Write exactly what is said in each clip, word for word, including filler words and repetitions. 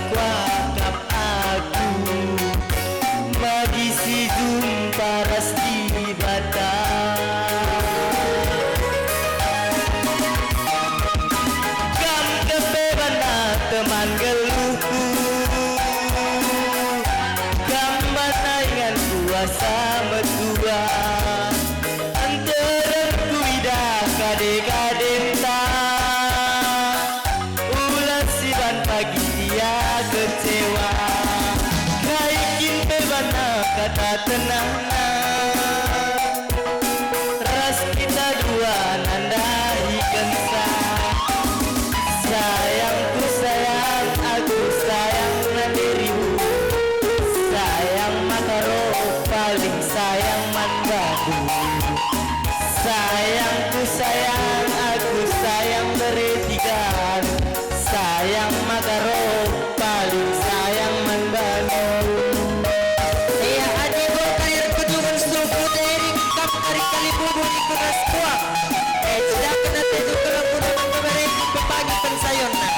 kuakap aku bagi si jumpa ras Dibata. Kam kepe bana teman geluhku, kam bana ingan kuasa metua. Nterem kuidah kade-kadenta, ulas siban pagi ia kecewa. Kai kin pe bana kata tenahna, ras kita dua nandahikenca. Sayangku sayang, aku sayang nanderimu. Sayang maka roh paling sayang man bandu. Sayangku sayang, aku sayang bere tiga. Sayang maka roh paling sayang man bandu. Ia adi enggo kari erkedungen suruh Deri, kam kari kali bubur ikut ras kuah. Eh, cidahken atendu keleng guna menggebereken pepagi pensayonna.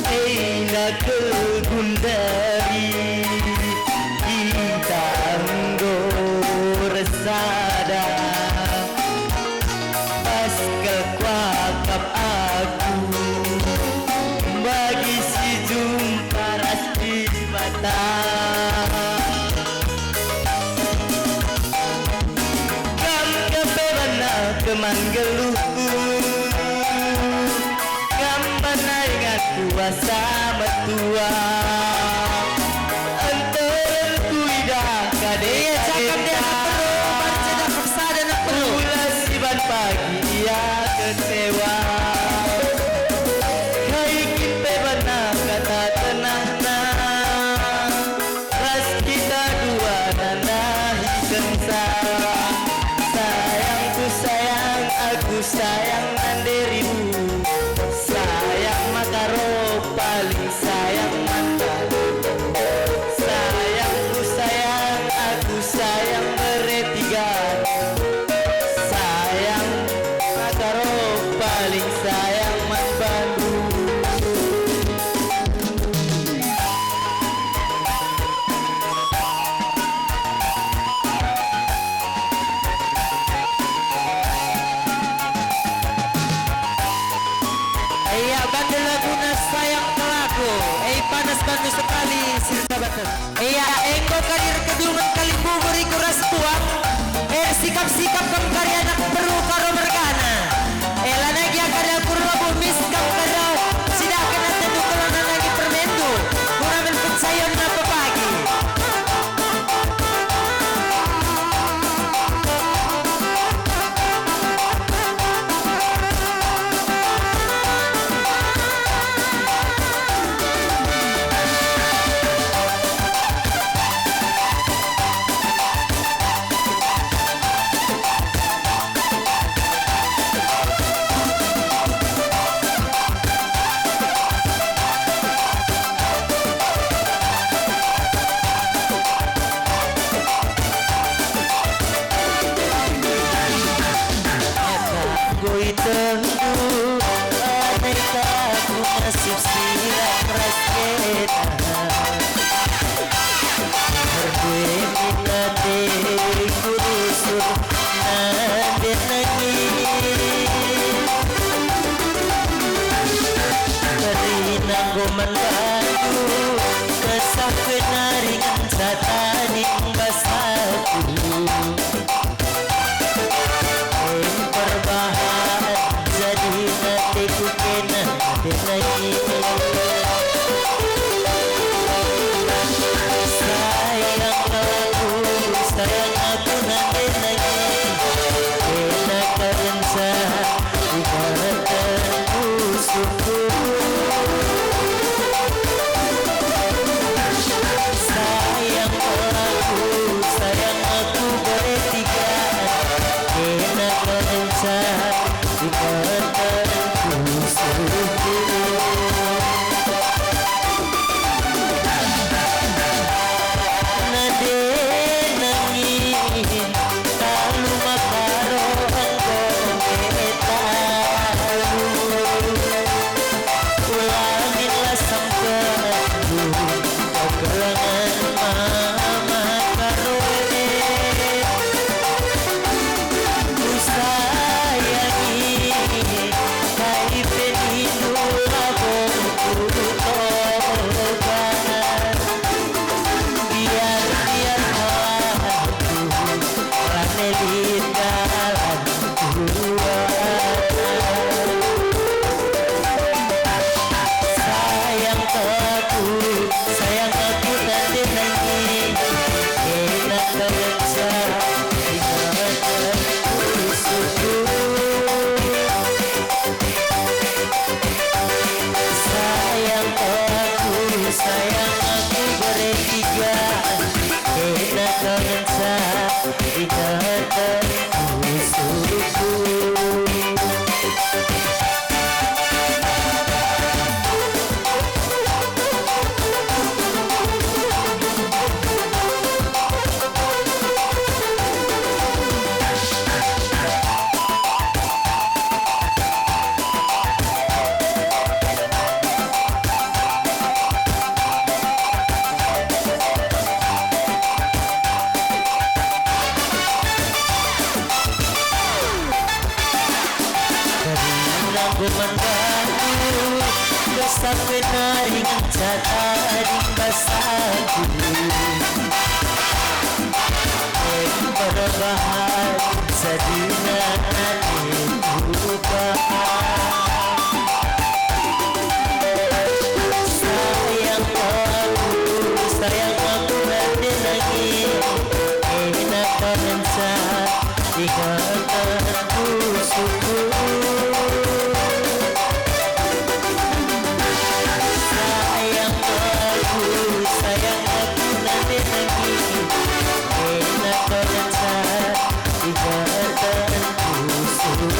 Enda kel gundari kita enggo ersada. Pas kal kuakap aku bagi si jumpa ras Dibata. Kam kepe bana teman geluhku, kam bana ingan kuasa metua. Nterem kuidah kade-kadenta. Ulas siban pagi ia kecewa. Kai kin pe bana kata tenahna, ras kita dua nandahikenca. Sayangku sayang, aku sayang nanderimu. Sayang maka roh paling sayang man bandu. Sayangku sayang, aku sayang bere tiga. Sayang maka roh paling sayang man bandu. Ia bandu laguna Sayang Pelaku. Eh, panas bandu sekali, sirsabaten. Ia enggo kari erkedungen kali bubur ikut ras kuah. Eh, sikap-sikap kam kari anak beru karo mergana. Eh, lanai gia kari aku erlebuh mis kam kari rau. Cidahken atendu keleng nandangi permendu. Guna men pensayonna pepagi. Enggo itendu, aneka ku nasib silang ras kena. Erdue min ate ku rusur nande nangi. Kerina enggo man bandu, kesah kena ringan sataning basaku. Em perbahan jadi ateku kena denai. Sayang aku, sayang aku nande nai. Kena karenca Nande nangin talu makaro enggo me talu. Ulamin lasem kelendu, kekelengen mama karoe. Kusayangi kai pe nindu labo kutobat. Biar-biar aku lame lit dalan kuat. Sayang aku, sayang aku nande nangin, kena ngenca ingatanku suku. Sayang aku, sayang aku bertiga, kena ngenca ingatanku suku. Kerina enggo man batu, dosa pe nari ngenca tading basaku. Perbahan sadina ate kupa. Sayang aku, sayang aku nande nangin, kena ngenca ingatanku suku. Sayang aku, sayang aku nande nangin, kena ngenca ingatanku suku.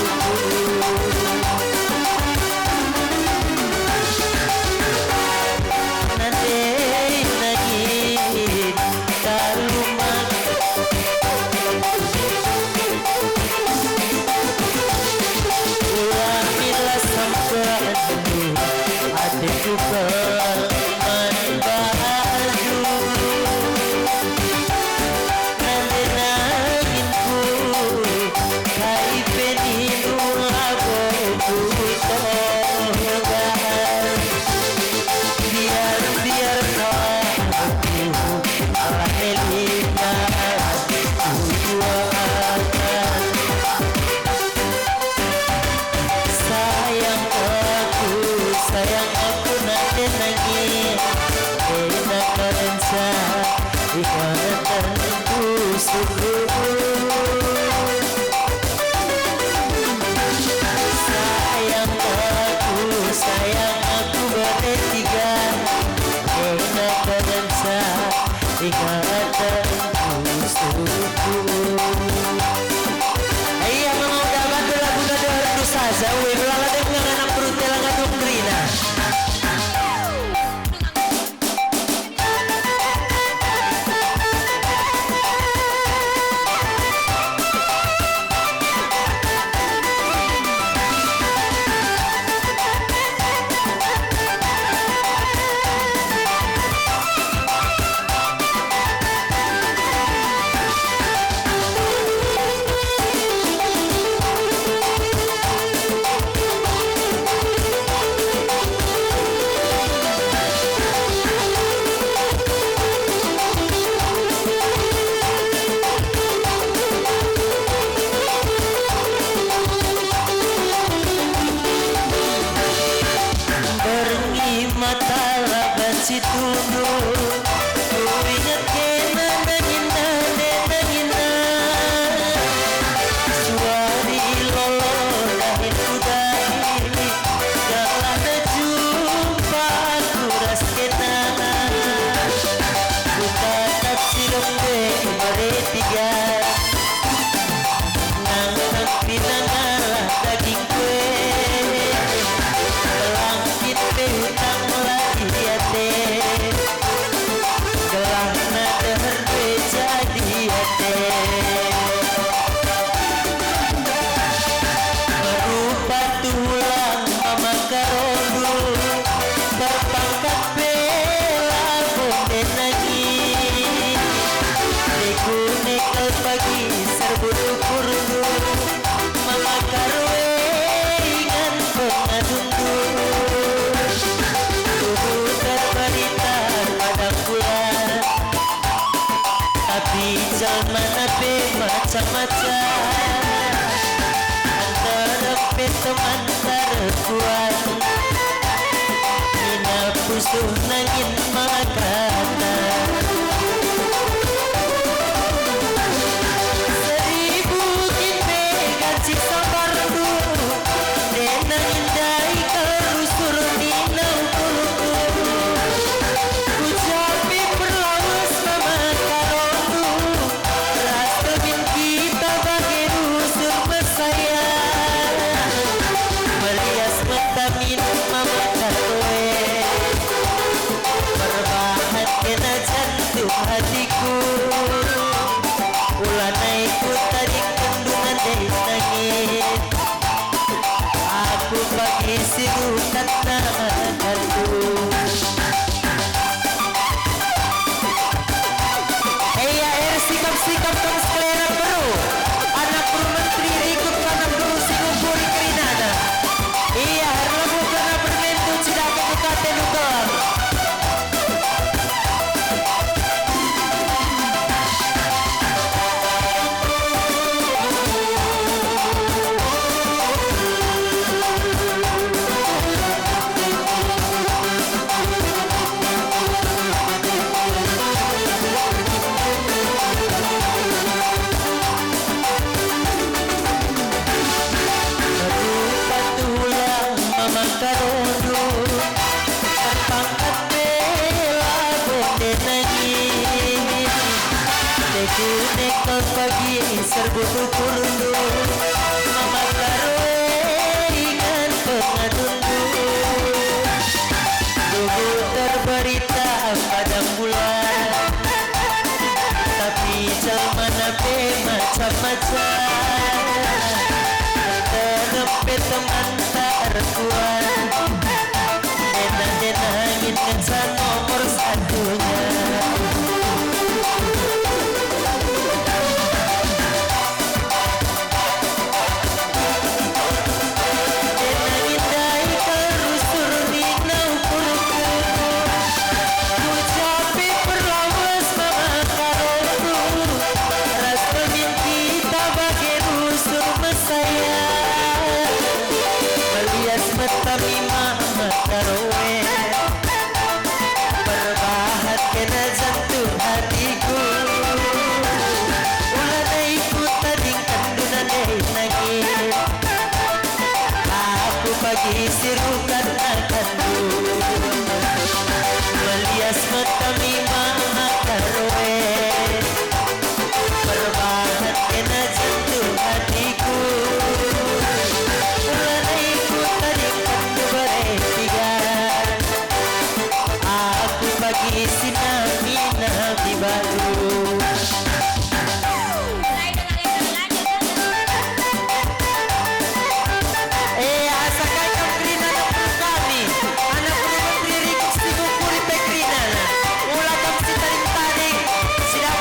Nande nangin talu mak Ula mila sampeandu, ateku man bandu. Nande nanginku, kai pe nindu labo kutobat. Biar-biar kau aku, ala melina kujuakan. Sayang aku, sayang aku nande nangin, enda kelensa, ikatanku sungguh. Sayang aku, sayang aku bertiga, enda kelensa, ikatanku sungguh. Iya, memang udah bantu lagu nado rindu saja, ue melala dengan anak perut telang adung kerina. Berngi mata la banci tunduh, kuinget kena nangina, nde nangina. Suari lolo dahin ku dahi, gelah jumpa ku ras kena. Ku tatap si lombe meretiga, nang tapi nang arah daging kue. Tarkuat nina pusuh nangin makata. Seribu kin pe ganci sambarndu, denang indai kal rusur nina ukurku. Kujapi perlawes mama karondu, ras temin kita bage rusur mesaya. Melias mata min mama karoe, perbahan kena jantung hatiku. Ulanai ku tading kendungan dai nangin. Aku pagi si rukat na akanku. Ia er sikap-sikap kam sekalian beru, anak beru menteri rikut anak beru si ngumpuli kerinana. Ia erlebuh kerna permentu cidake kukate nukelang. Patulah mama karondu, terpangkat bela bonde nangin. Teku nekal pagi serbu ukurnu, mama karoe ingan pengadundu. Tubuh terberita padang bulan, tapi jelmana pe macam-macam. Terem pe temanta erkuat, dena-dena angin ngenca nomor satunya. Dena indai kal rusur nina ukurku. Kujapi perlawes mama karoku, ras peminta bage rusur mesaya. Melias mata mi mama karoe, perbahan kena jantung hatiku. Ulanai ku tadingken duna ndai nangin. Aku pagi si rukat akanku. Melias mata mi mama karoe, perbahan kena jantung hatiku. Ulanai ku tadingken dubare tiga. Aku pagi si nami-nami baru. Eh, asa kai kam kerina anak beru kami, anak beru menteri rikut si ngumpuli pe kerinana. Ula kam si tading-tading, si dah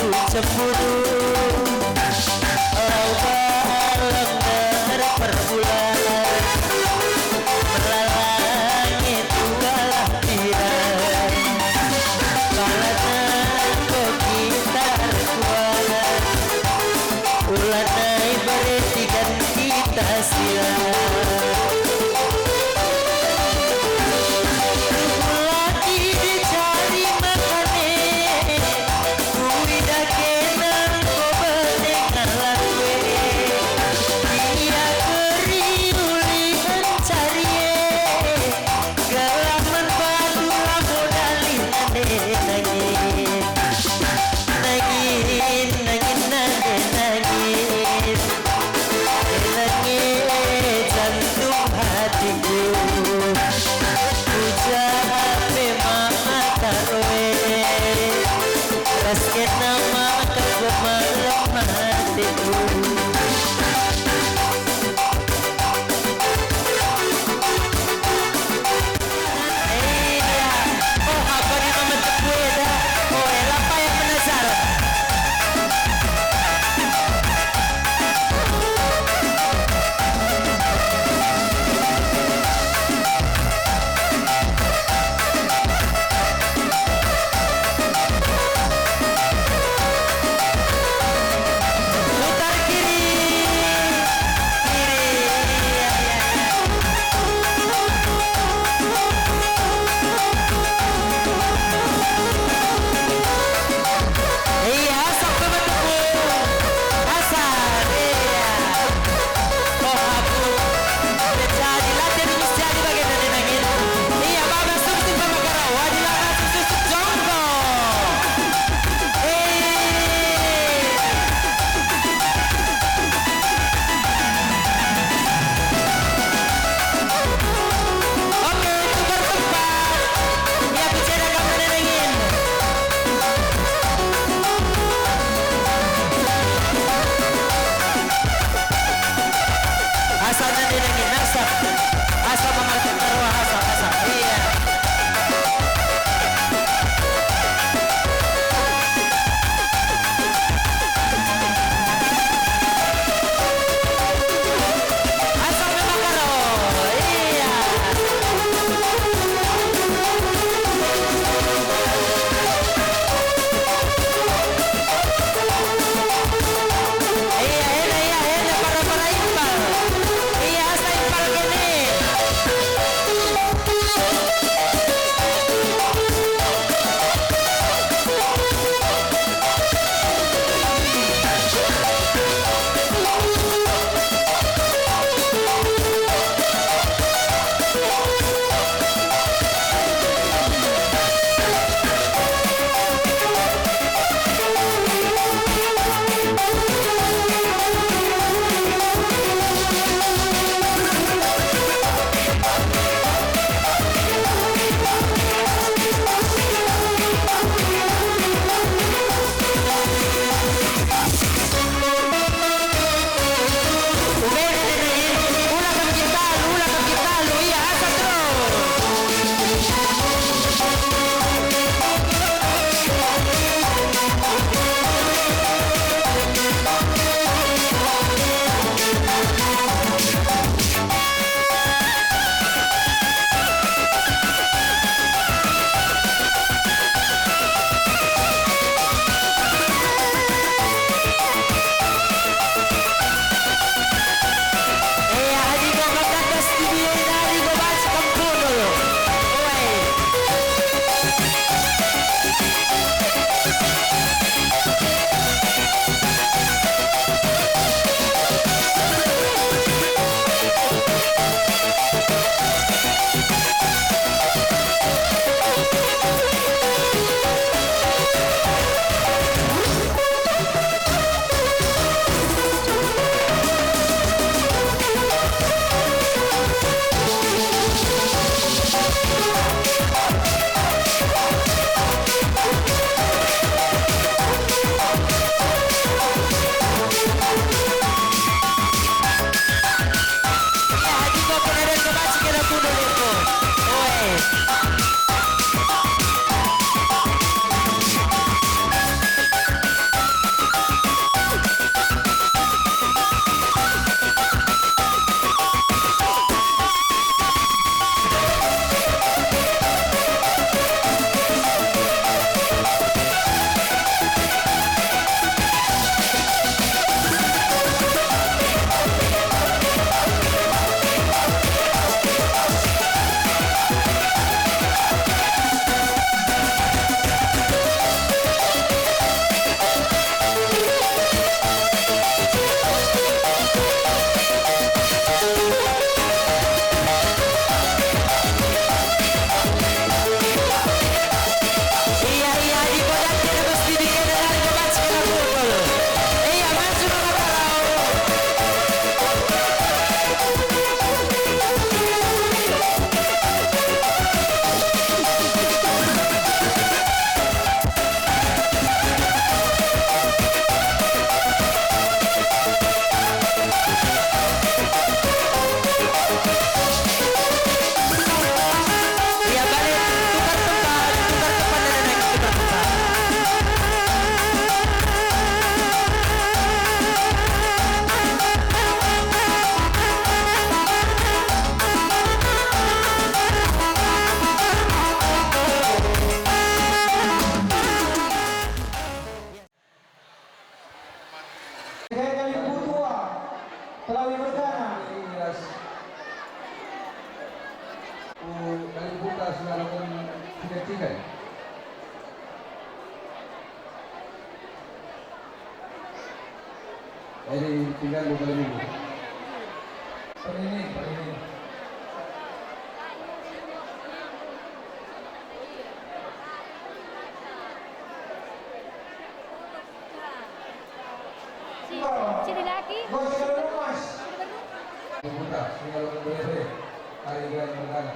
Cemburu, lau balem erperbulan, melalangi tualah piran. Pala nangko kita erkuat, ulana iberetikan kita silang. Rubulaki dicari makane, kuidah kena engko bene ngalak we. Ia keri uli mencari e, gelah man badu la modali nande nangis. Nangis, nangis, nande nangis. Nangis jantung hatiku. Ujar pe mama taroe. Ras kena maka pemalem hatiku. Eh, dia. Oh, aku di mama tepu eda. Oh, ela payah penasaran. Putar kiri, Pelawi Mergana. Iras. U, kali putar sudah lakukan tiga-tiga. Jadi, tinggal dua kali minggu. Penini, penini. Si, si dilaki. Bos, kalau Mas. Diputar, tinggal bere-bere. Hari dia berkala.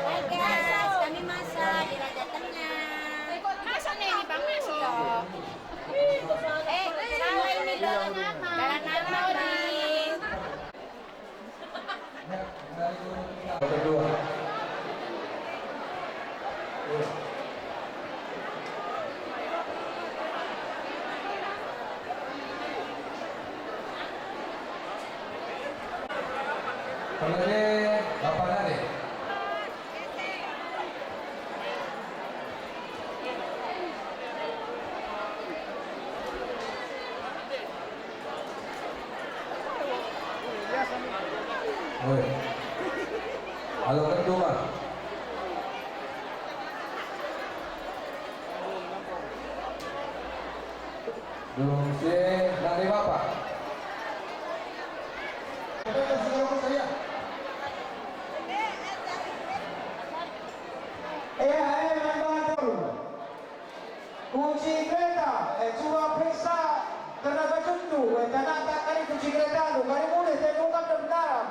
Hai guys, kami masak di Raja Tengah. Masak nih, Bang, masak. Eh, salah ini loh. Dalam nama nih. Kedua. Pengeje Bapak Nade. Oi. Halo, ketua. Belum sih, dari Bapak. Iya, eh, membantu. Kunci kereta, eh, coba periksa kerna bajundu, eh, tanah tak kari kunci kereta lu, kari mulih, saya ungkap dan menaram.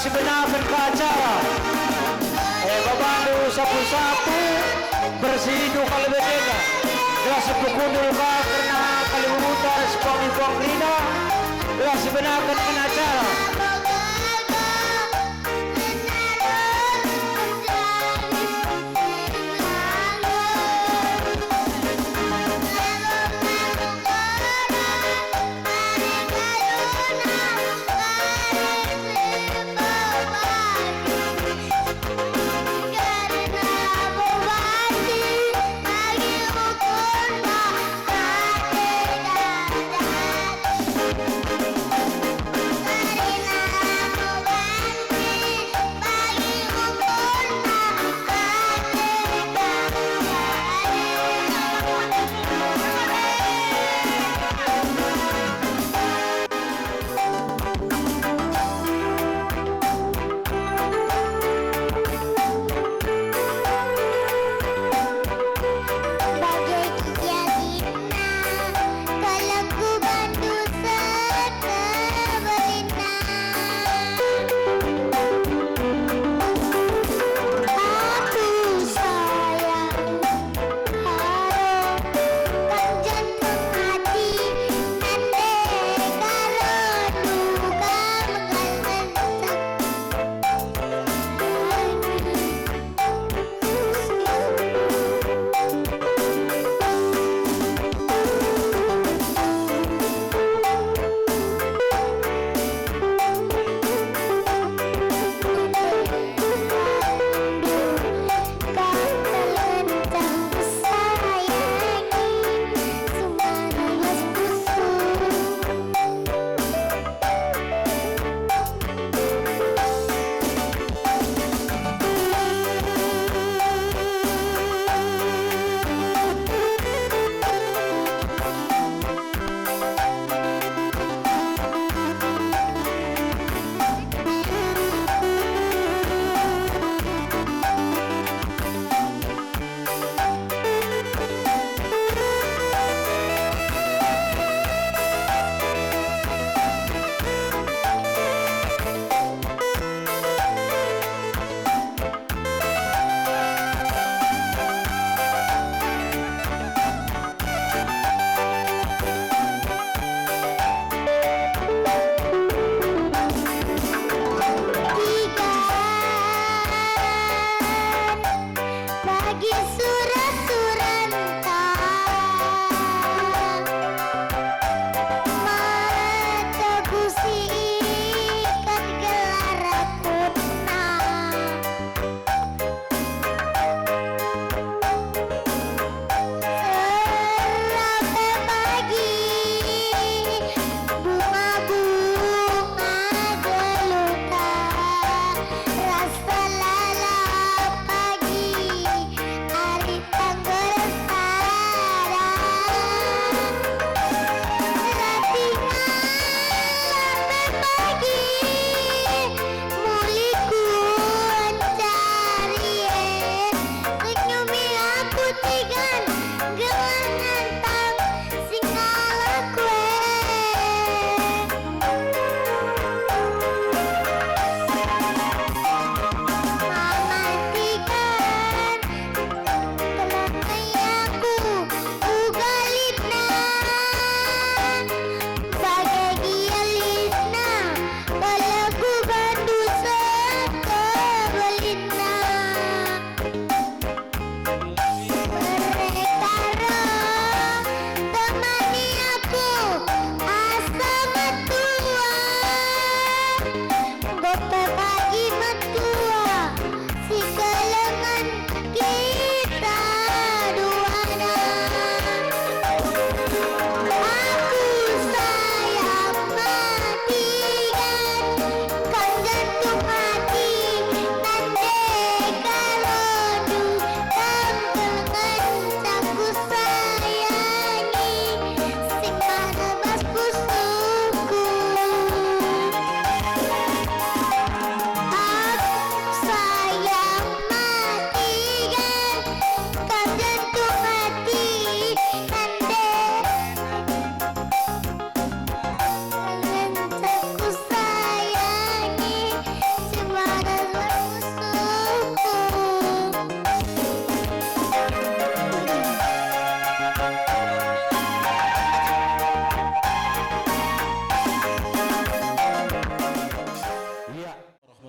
Sibenaken ka acara. Eh, babandu sapu-sapu, bersihindu ka lebe enda. Gelah sipekundul ka kerna kalibuta ras puang-puang kerina. Gelah sibenaken kena acara.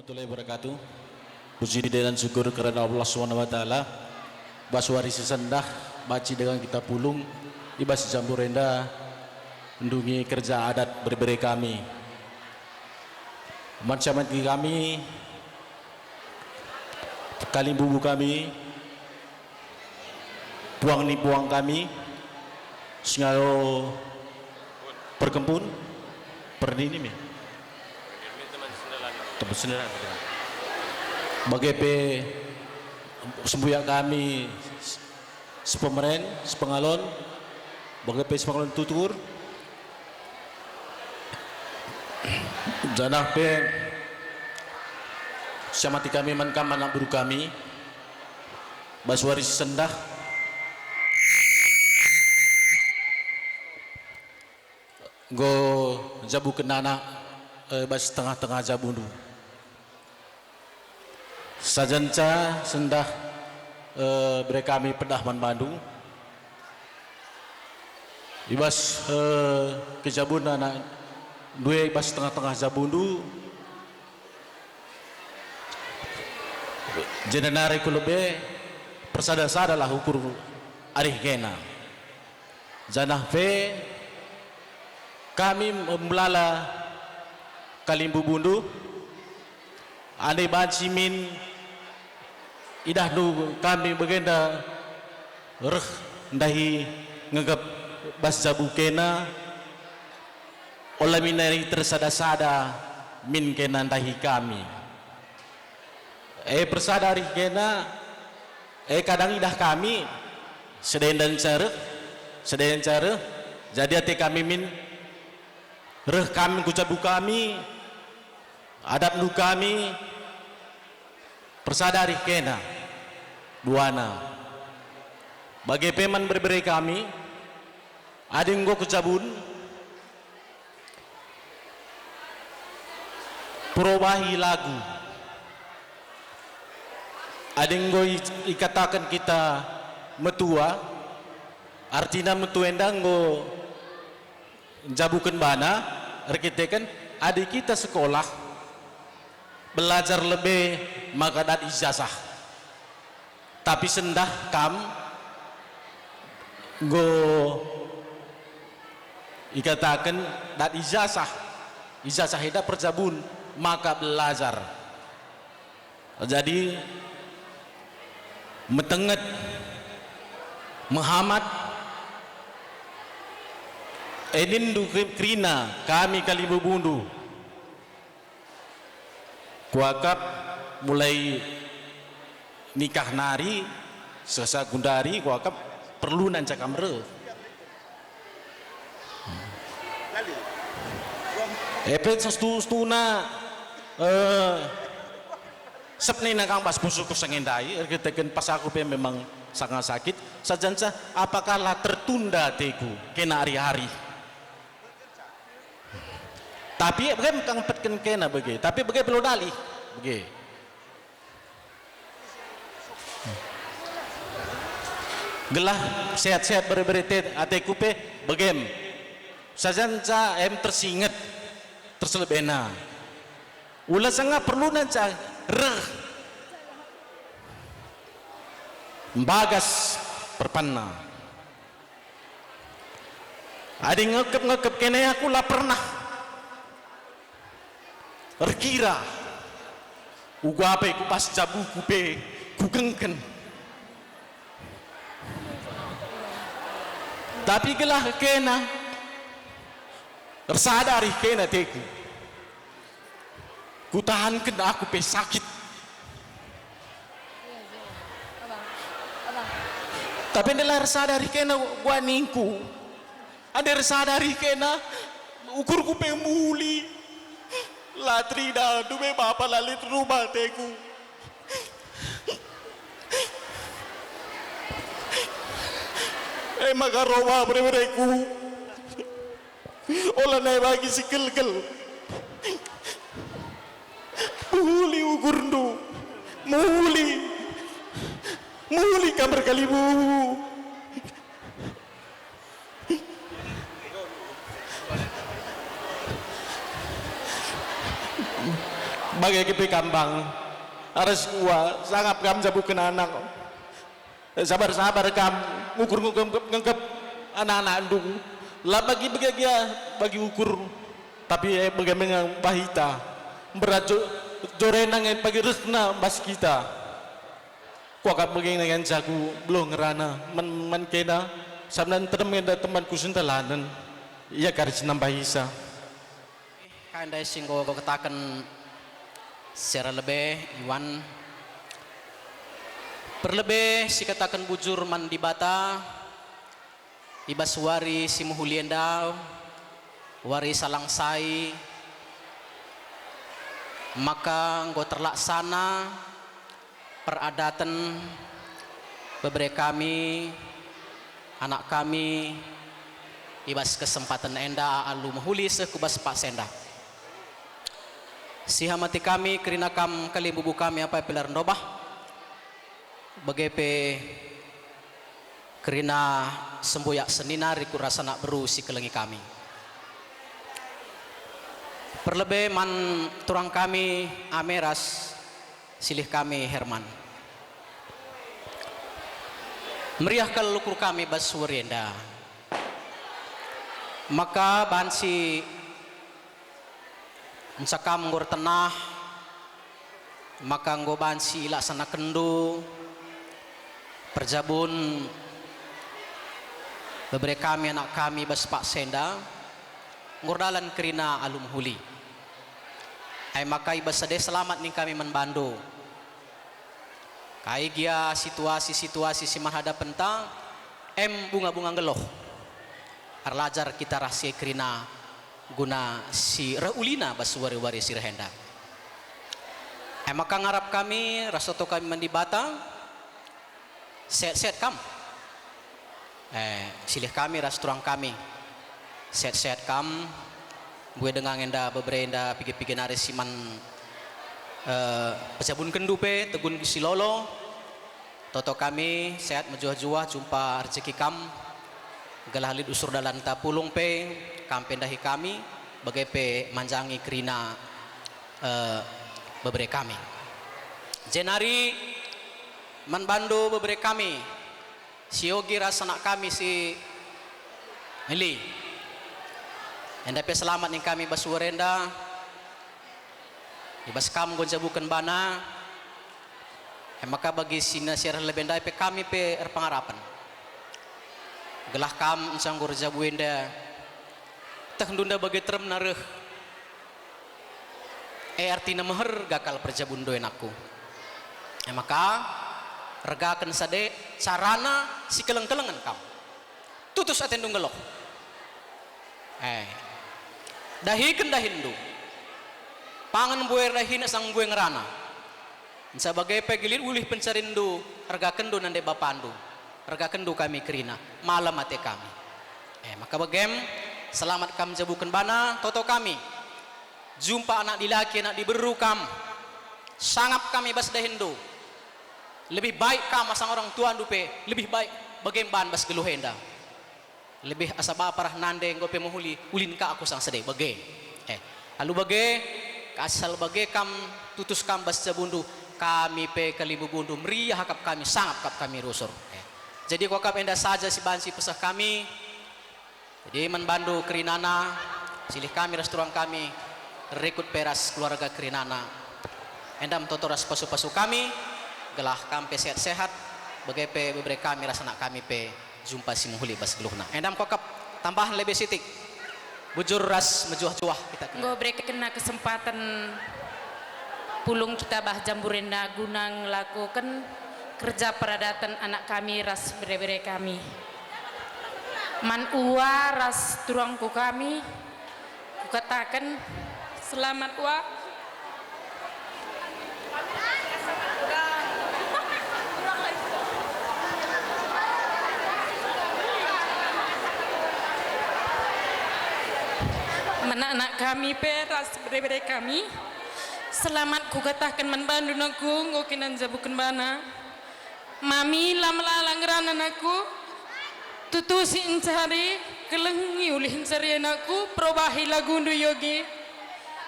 Warahmatullahi wabarakatuh. Puji dan syukur kerana Allah Subhanahu wa Ta'ala. Bas wari si sendah, banci denga kita pulung i bas jambu enda, ndungi kerja adat bere-bere kami. Manca-manca kami, kalimbubu kami, puang ni puang kami, singalo perkempun, pernini mi. Tempat sendiri. Bage pe sembuyak kami, sepemeren, sepengalon, bage pe sepengalon tutur, janah pe siamati kami man kam anak beru kami, bas wari si sendah, enggo jabuken anak, eh, bas tengah-tengah jabundu. Sajanca sendah, eh, bere kami pedah man bandu. I bas, eh, kejabun anak ndue i bas tengah-tengah jabundu, jenari ku lebe persada-sadalah ukur arih kena. Janah pe kami melala kalimbubundu, adi banci min idahndu kami bagenda reh ndahi ngegep bas jabu kena, ola min nari tersada-sada min kena ndahi kami. E, persada arih kena, e, kadang idah kami, sedenda nca reh, sedenda nca reh, jadi ate kami min reh kami ku jabu kami, adatndu kami, persada arih kena, duana. Bage pe man bere-bere kami, adi enggo ku jabun, perubahi lagu. Adi enggo i-, ikataken kita metua, artina metua enda enggo njabuken bana, erkiteken adi kita sekolah, belajar lebe maka dat ijazah. Tapi sendah kam enggo ikataken dat ijazah, ijazah enda perjabun, maka belajar. Jadi metenget, mehamat, e ninndu ke-, kerina kami kalimbubundu. Kuakap mulai nikah nari, sesa gundari, kuakap perlu nanca kam reh. Epe sestu-stuna, eh, sep nina kam bas pusuhku sengendai, erkiteken pas aku pe memang sangat sakit, sajanca apakah la tertunda ateku kena ari-ari. Tapi bage me kang petken kena bage, tapi bage pe la dalih, bage. Gelah sehat-sehat bere-bere te ateku pe bage me. Sajanca em tersinget, terselebena. Ula sanga perluna ca reh mbagas perpanna. Adi ngekep-ngekep kene aku la pernah erkira uga pe ku bas jabuku pe kugengken. Tapi gelah kena ersada arih kena teku. Kutahanken aku pe sakit. Tapi ndai la ersada arih kena gua ningku. Adi ersada arih kena, ukurku pe muli. La terida, dube bapa la lit rumah ateku. E maka roba bere-bereku. Ola nai bagi si kelkel. Muli ukurndu. Muli. Muli kam erkalibubu. Bage pe kam bang, arah si ua, sangap kam njabuken anak. Sabar-sabar kam, ngukur-ngukur ngkep-ngkep anak-anakndu. La bagi bage gia bagi ukur, tapi, eh, bage mengang bahita. Berat jo-, jorena nge bagi resna bas kita. Kuakap bage nge ngenca ku beluh ngerana man, man kena, sabap nterem enda temanku sendalanen. Ia kari si nambahisa. Kai ndai si enggo kukataken secara lebe, Iwan? Perlebe si kataken bujur man Dibata, i bas wari si mehuli enda, wari Salang Sai, maka enggo terlaksana peradaten bebere kami, anak kami, i bas kesempaten enda alu mehuli seh ku bas paksa enda. Sihamati kami kerina kam kalimbubu kami apai pe la erndobah, bage pe kerina sembuyak senina rikut ras anak beru si kelengi kami. Perlebe man turang kami Ame ras silih kami Herman. Meriah kal ukur kami bas wari enda. Maka banci Nca kam enggo ertenah, maka enggo banci ilaksanakenndu perjabun bebere kami anak kami bas paksa enda, enggo erdalan kerina alu mehuli. Ai maka i bas sada selamat ning kami man bandu. Kai gia situasi-situasi si man hadapenta, em bunga-bunga nggeluh. Erlajar kita ras si e kerina guna si reh ulina bas wari-wari si reh enda. E maka ngarap kami ras toto kami man Dibata, sehat-sehat kam. Eh, silih kami ras turang kami. Sehat-sehat kam. Mbue denga nge enda bebere enda pige-pige nari si man, eh, pejabunkenndu pe, tegun si lolo. Toto kami sehat mejuah-juah jumpa rejeki kam. Gelah lit usur dalanta pulung pe, kam pe ndahi kami, bage pe manjangi kerina, eh, bebere kami. Jenari man bandu bebere kami, si Yogi ras anak kami si Meli. Enda pe selamat ning kami bas wari enda. I bas kam enggo njabuken bana. E maka bagi si nasiar lebe ndai pe kami pe erpengarapen. Gelah kam enca enggo erjabu enda, tehndu enda bage teremna reh. E, artina meherga kal perjabun doe nakku. E maka, ergaken sada carana si keleng-kelengen kam. Tutus atendu nggeluh. E, dahiken dahinndu. Pangan mbue dahina sang mbue ngerana. Enca bage pe lit ulih pencarinndu, ergakenndu nande bapandu. Ergakenndu kami kerina, malem ate kami. E, maka bagem, selamat kam njabuken bana, toto kami. Jumpa anak dilaki, anak diberu kam. Sangap kami bas dahinndu. Lebih baik kam asang orang tuandu pe, lebih baik bage man bas geluh enda. Lebih asa bapa rah nande enggo pe mehuli, ulin ka aku sang sada bage. Eh, alu bage, asal bage kam tutus kam bas jabundu, kami pe kalimbubundu meriah akap kami, sangap kap kami rusur. Eh, jadi kuakap enda saja si banci peseh kami. Jadi man bandu kerinana, silih kami ras turang kami, rikut pe ras keluarga kerinana. Enda me toto ras pasu-pasu kami, gelah kam pe sehat-sehat, bage pe bebere kami ras anak kami pe jumpa si mehuli bas geluhna. Enda me kuakap tambahen lebe sitik. Bujur ras mejuah-juah kita kena. Enggo berekenna kesempaten pulung kita bah jambur enda guna ngelakoken kerja peradaten anak kami ras bere-bere kami. Man ua ras turangku kami, kukataken, selamat ua. Man anak kami pe ras bere-bere kami, selamat kukataken man bandu nakku, enggo kena njabuken bana. Mami la melala ngerana nakku, tutusi encari, kelengi ulih encari anakku, perobahi lagundu Yogi.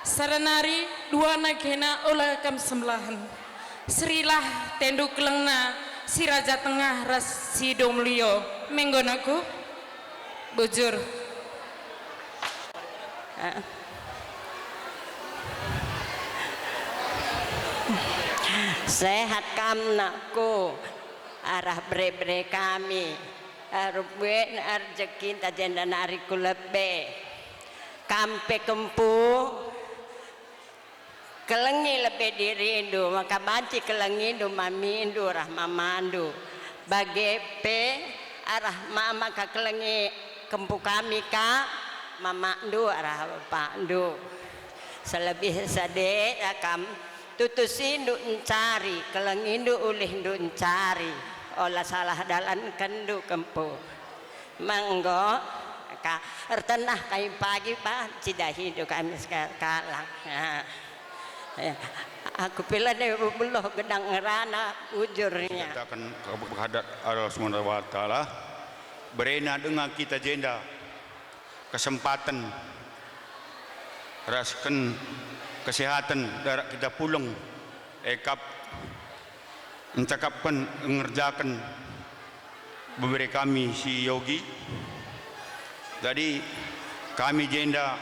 Sada nari, duana kena ola kam sembelahen. Serilah tendu kelengna si Raja Tengah ras si Domelio, me enggo anakku? Bujur. Sehat kam, nakku, arah bere-bere kami. Rubuen arjekinta jenda nari ku lebe. Kam pe kempu, kelengi lebe dirindu, maka banci kelengindu mamindu arah mamandu. Bage pe arah mama ka kelengi kempu kami ka, mamandu arah bapakndu. Selebih sade kam, tutusindu encari, kelengindu ulihndu encari, ola salah dalankenndu kempu. Menggo ka ertenah kai pagi pa cidahindu kami sekalak. Aku pila ne beluh gedang ngerana ujurnya. Katakan kepada Allah Subhanahu wa Ta'ala, berena denga kita jenda kesempaten rasken kesehaten darak kita puleng ekap encakapken ngerjaken bebere kami si Yogi. Jadi kami jenda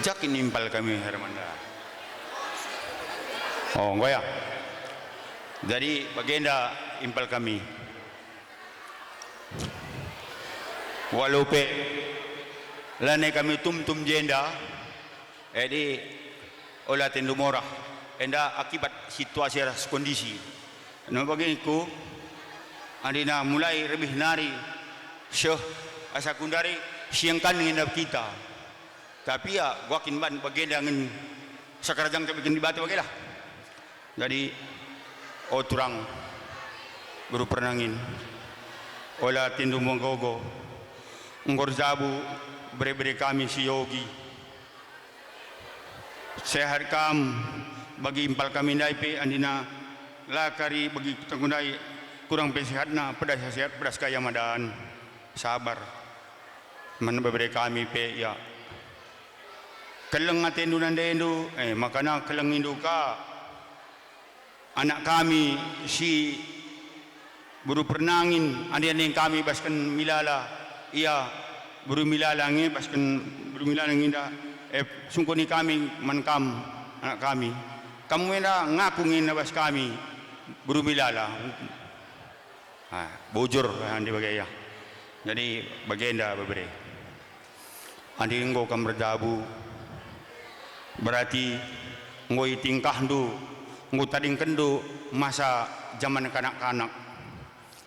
jakin impal kami Hermanda. Oh, enggo ya. Jadi bagenda impal kami. Walau pe lanai kami tumtum jenda, edi ola tendu morah, enda akibat situasi ras kondisi. No bagengku, andina mulai rebih nari, seh asa kundari siangkan ngendap kita. Tapi ya, guakin ban bagenda ngen sakarajang tapi gendibata bagelah. Jadi, o turang, beru pernangin, ola tindu menggogo, enggo erjabu bere-bere kami si Yogi. Sehat kam bagi impal kami ndai pe andina la kari bagi kutangku ndai kurang pe sehatna pedas sehat pedas kaya madan. Sabar. Man bebere kami pe ia. Keleng atendu nandendu, eh, makana kelengindu ka. Anak kami si beru pernangin, ande-ande kami basken milala, ia beru milala nge basken beru milala nginda, eh, sungkuni kami man kam, anak kami. Kam enda ngaku nge na bas kami beru milala. Ah, bujur ande bage ia. Jadi bagenda bebere. Adi enggo kam erjabu, berarti enggo itingkahndu, enggo tadingkenndu masa jaman kanak-kanak.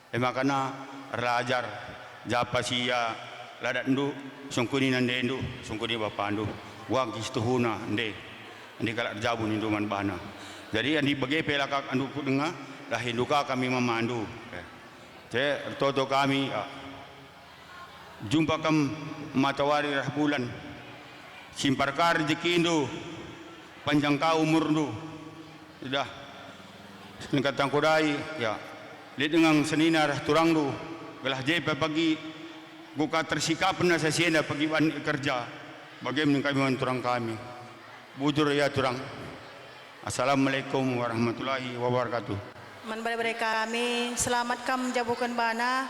E makana erlajar, japa si ia ladatndu, sungkuni nandendu, sungkuni bapandu. Wagi situhuna, ende, ende kalak erjabu nindu man bana. Jadi adi bage pe lakak andu kudenga, dahindu ka kami mamandu. Eh, te ertoto kami, ah. Jumpa kam matawari rah bulan, simpar ka rejekindu, panjang ka umurndu. Idah, seningkat tangkodai, ya, lit dengang senina rah turangndu, gelah je pe pagi enggo ka tersikapen asa si enda pagi ban kerja, bage min kami man turang kami. Bujur ya turang. Assalamualaikum warahmatullahi wabarakatuh. Man bere-bere kami, selamat kam jabuken bana,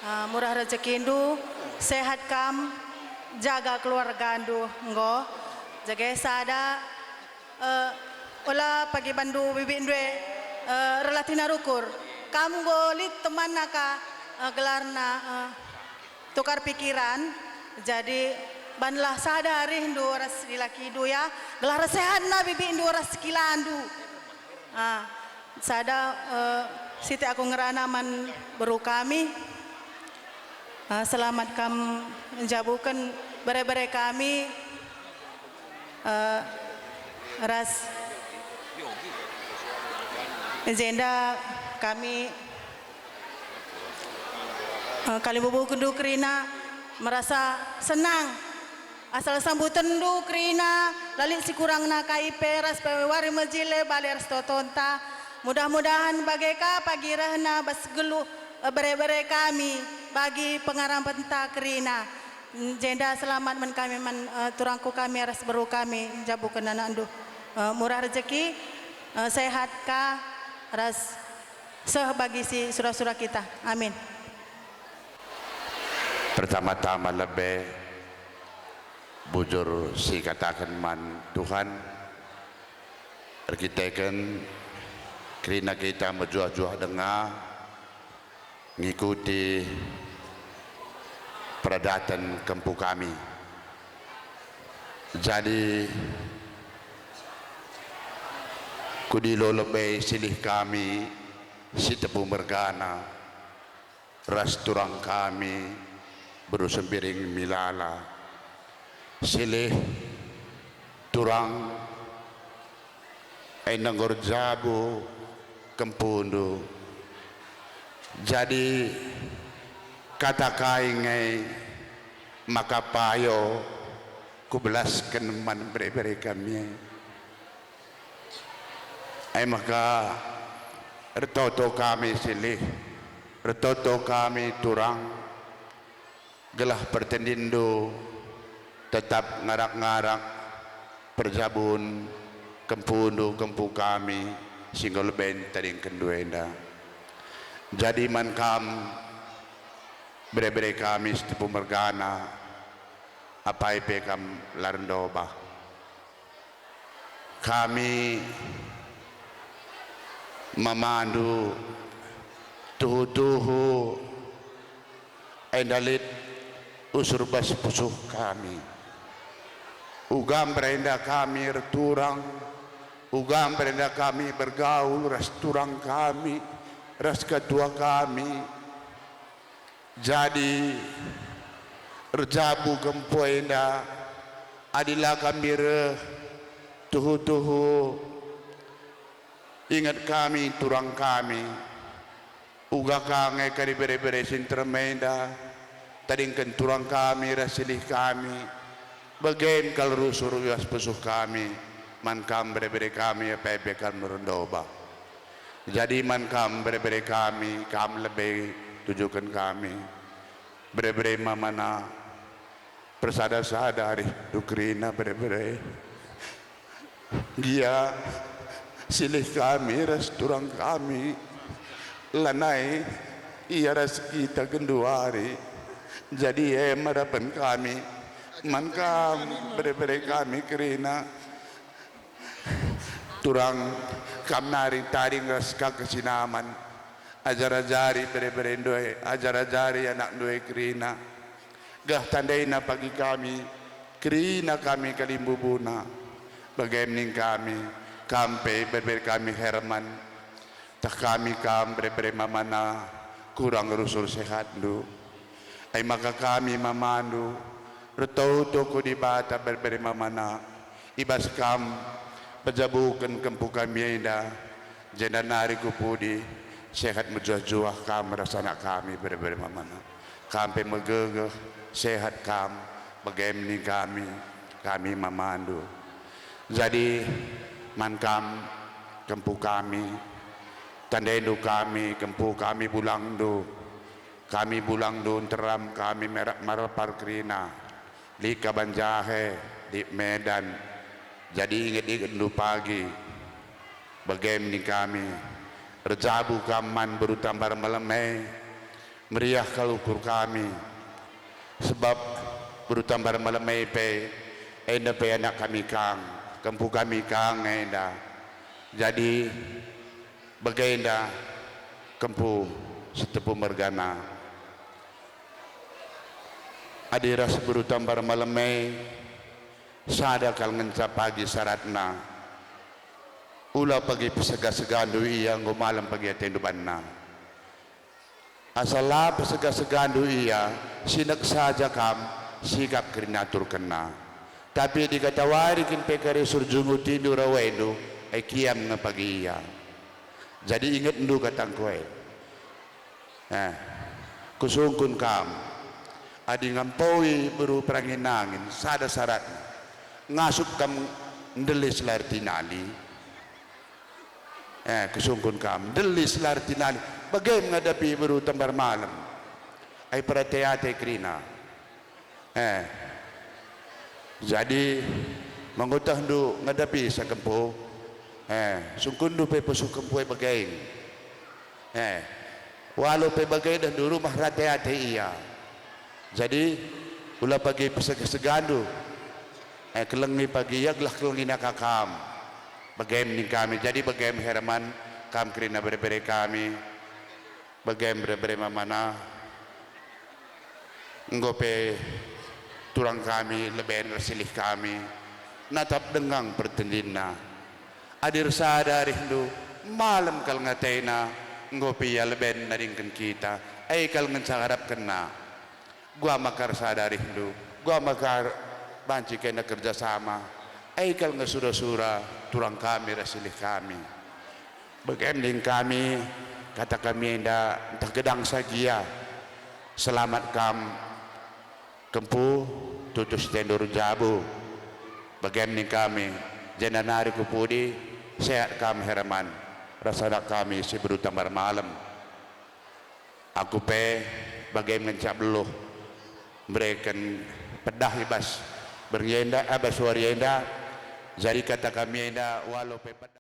eh, murah rejekindu, sehat kam, jaga keluargandu, enggo. Jage sada, eh, ola pagi bandu bibikndu e, eh, relatina rukur. Kam enggo lit temanna ka, eh, gelarna, eh, tukar pikiran, jadi banlah sada arihndu ras dilakindu ya, gelah ersehatna bibikndu ras sekilandu. Ah, sada, eh, sitik aku ngerana man beru kami. Ah, selamat kam njabuken bere-bere kami. Eh, ras jenda kami, eh, kalimbubukendu kerina merasa senang asal sambutenndu kerina, la lit sikurangna kai pe ras pe wari mejile bali ras totonta. Mudah-mudahan bage ka pagi rehna bas geluh, eh, bere-bere kami bagi pengarapenta kerina. Jenda selamat man kami, man, eh, turangku kami ras beru kami, njabuken anakndu, eh, murah rejeki, eh, sehat ka ras seh bagi si sura-sura kita. Amin. Pertama-tama lebe bujur sikataken man Tuhan, erkiteken kerina kita mejuah-juah denga ngikuti peradaten kempu kami. Jadi, kudilo lebe silih kami si tepu mergana ras turang kami beru Sembiring Milala. Silih turang enda enggo erjabu kempundu. Jadi, kata kai nge maka payo kubelasken man bere-bere kami e? E maka ertoto kami silih, ertoto kami turang, gelah pertendinndu tetap ngarak-ngarak perjabun kempundu, kempu kami si enggo leben tadingkenndu enda. Jadi man kam, bere-bere kami si tepu mergana, apai pe kam la erndobah. Kami mamandu tuhu-tuhu enda lit usur bas pusuh kami. Uga mber enda kami erturang, uga mber enda kami bergaul ras turang kami, ras ketua kami. Jadi, erjabu kempu enda, adi la kami reh, tuhu-tuhu inget kami turang kami, uga ka nge kari bere-bere si nterem enda, tadingken turang kami ras silih kami, bage me kal rusur i bas pusuh kami, man kam bere-bere kami apai pe kam la erndobah. Jadi man kam bere-bere kami, kam lebe tujuken kami. Bere-bere mamana, persada-sada arihndu kerina bere-bere. Gia silih kami ras turang kami, lanai ia ras kita genduari. Jadi e me arapen kami, man kam bere-bere kami kerina. Turang, kam nari tading ras ka kesinaman. Ajar-ajari bere-berendu e, ajar-ajari anakndu e kerina. Gah tandaina pagi kami, kerina kami kalimbubuna. Bage me ning kami, kam pe bere-bere kami Herman. Tah kami kam bere-bere mamana kurang rusur sehatndu. Ai maka kami mamandu, ertoto ku Dibata bere-bere mamana, i bas kam pejabuken kempu kami enda, jenda nari ku pudi sehat mejuah-juah kam ras anak kami bere-bere mamana. Kam pe megegeh, sehat kam, bage me ning kami, kami mamandu. Jadi, man kam, kempu kami, tandaindu kami, kempu kami bulangndu, kami bulangndu nteram kami merak marpar kerina, lit ka Banjahe, lit Medan. Jadi inget-ingetndu pagi, bage me ning kami, erjabu kam man beru Tambar Malem e, meriah kal ukur kami. Sebab beru Tambar Malem e pe, enda pe anak kami kang, kempu kami kang enda. Jadi, bagenda kempu si tepu mergana. Adi ras beru Tambar Malem e, sada kal ngenca pagi syaratna. Ula pagi pesega-segandu ia enggo malem pagi atendu banna. Asa la pesega-segandu ia, sinek saja kam sikap kerina aturkenna. Tapi adi katawari kin pe kari surjungutindu rawendu, e kiam nge pagi ia. Jadi ingetndu katangku e. Eh, kusungkun kam, adi ngampoi beru perangin-angin, sada syaratna, ngasup kam ndelis la ertinali. Eh, kusungkun kam, ndelis la ertinali. Bage me ngadapi beru Tambar Malem? Ai perate-ate kerina. Eh, jadi, mengutahndu ngadapisa kempu, eh, sungkunndu pe pusuh kempu e bage. Eh, walau pe bage dehndu rumah rate-ate ia. Jadi, ula pagi pesegah-segahndu. Eh, kelengi pagi ia gelah kelengina ka kam. Bagem ning kami. Jadi bagem Herman, kam kerina bere-bere kami. Bagem bere-bere mamana. Enggo pe turang kami leben ersilih kami. Natap dengang pertendinna. Adi ersada arihndu, malem kal nge atena, enggo pe ia leben nadingken kita, e kal ngenca arapkenna. Gua maka ersada arihndu, gua maka banci kena kerja sama, e kal nge sura-sura turang kami ras silih kami. Bage me ning kami, kata kami enda ntah gedang sagia. Selamat kam, Kempu, tutus tendur jabu. Bage me ning kami, jenda nari ku pudi, sehat kam Herman, ras anak kami si beru Tambar Malem. Aku pe bage ngenca beluh, mereken pedah i bas berngi enda, eh, bas wari enda, jadi kata kami enda, walau pe pedah.